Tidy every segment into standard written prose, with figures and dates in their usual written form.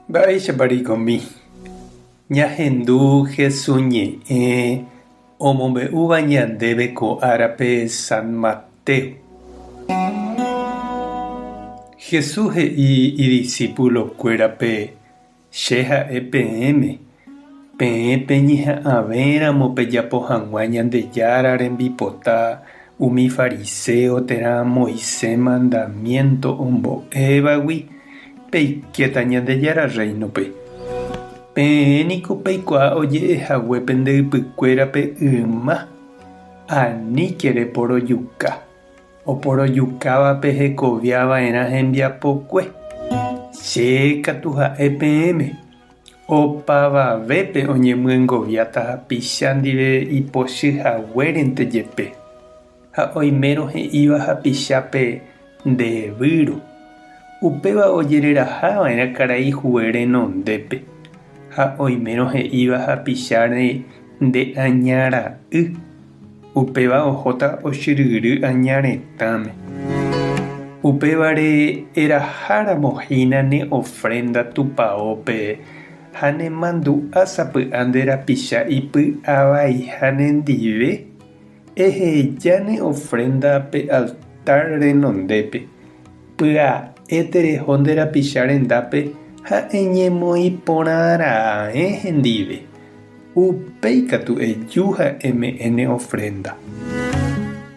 Mba'éichapa reikomi? Ñahendu Hesu ñe'ẽ omombe'úva ñandéve ko árape San Mateo. Jesús he'i idisípulokuérape, Che ha'e peẽme, peẽ peñeha'ãvéramo pejapo hag̃ua Ñandejára rembipota umi fariséo térã Moisés mandamiénto ombo'évagui, peikéta Ñandejára Rréinope. Peẽ niko peikuaa oje'e hague pende ypykuérape yma, Aníke reporojuka. Oporojukávape hekovia va'erã hembiapokue. Che katu ha'e peẽme, opavavépe oñemyengoviáta hapicha ndive ipochy haguérente jepe, ha oimérõ he'íva hapichápe nde výro, upéva ojereraha va'erã karai hue renondépe, ha oimérõ he'íva hapicháre nde aña ra'y, Upéva ohóta ochyryry aña retãme. Upévare eraháramo hína ne ofrénda tupaópe ha nemandu'a sapy'a nde rapicha ipy'avaiha nendive, eheja ne ofrénda pe altár renondépe, pya'e tereho nde rapicha rendápe ha eñemoĩ porã raẽ hendive. Upéi katu eju ha eme'ẽ ne ofrénda.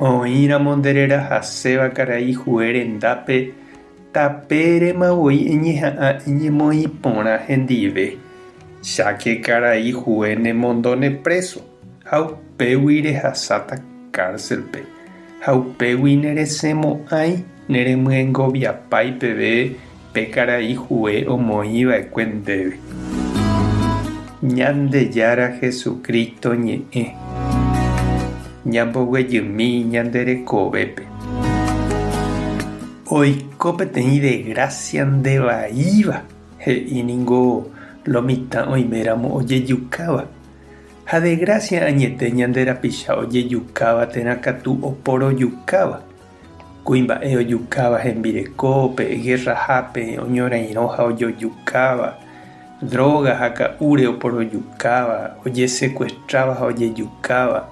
Oĩramo nde rerahaséva karai hue rendápe, tapérema voi eñeha'ã eñemoĩ porã hendive. Cháke karai hue nemondóne préso, ha upégui rehasáta kárselpe, ha upégui neresẽmo'ãi neremyengoviapái peve Pe karai hue omoĩ va'ekue ndéve. Ñandejára Jesucristo ñe'ẽ. Ñamboguejymi ñande rekovépe. Oiko peteĩ desgracia ndevaíva, he'i ningo lo mitã oiméramo ojejukáva. Ha desgracia añete ñande rapicha ojejukáva térã katu oporojukáva. Kuimba'e ojukáva hembirekópe, gerrahápe oñorairõ ha ojojukáva, dróga ha ka'úre oporojukáva, ojesekuestráva ha ojejukáva,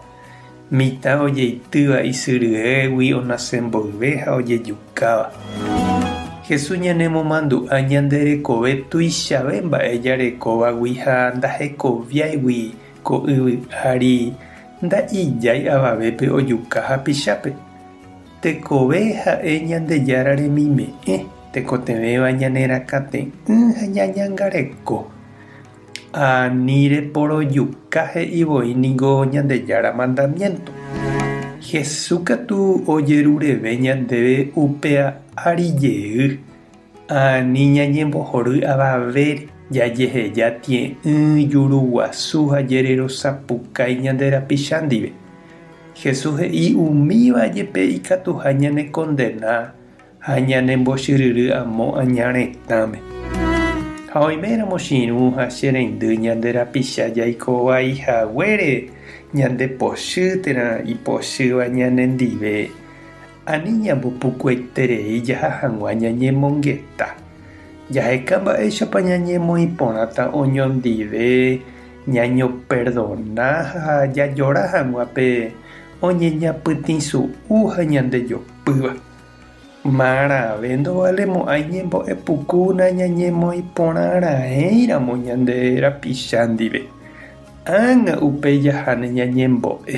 mitã ojeitýva isy ryégui onase mboyve ha ojejukáva. Jesús ñanemomandu'a ñande rekove tuichave mba'e jarekóvagui ha ndahekoviáigui ko yvy ári Nda'ijái avavépe ojuka hapichápe. Tekove ha'e Ñandejára remime'ẽ, tekotevẽva ñane rakãte'ỹ ha ñañangareko. Ani reporojuka he'i voi ningo Ñandejára mandamiénto. Jesús katu ojerureve ñandéve upéa ári jey. Ani ñañembohory avavére, jajeheja tie'ỹ, juru guasu ha jererosapukái ñande rapicha ndive. Jesús he'i umíva jepe ikatuha ñanekondena ha ñanembochyryry amo aña retãme. Ha oiméramo che irũ ha che reindy ñande rapicha jaiko vai haguére ñande pochy térã ipochýva ñanendive, Ani ñambopukueterei jaha hag̃ua ñañemongeta. Jaheka mba'éichapa ñañemoĩ porãta oñondive, ñañoperdona ha jajora hag̃ua pe oñeñapytĩsu'u ha ñandejopýva. Marãve ndovalemo'ãi ñembo'e puku nañañemoĩ porã raẽiramo ñande rapicha ndive. Ág̃a upéi jaháne ñañembo'e.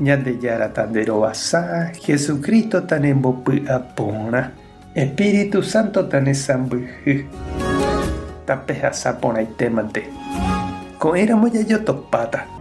Ñandejára tanderovasa, Jesucristo tanembopy'aporã, Espíritu Santo tanesãmbyhy. Tapehasa porãitémante. Ko'ẽramo jajotopáta.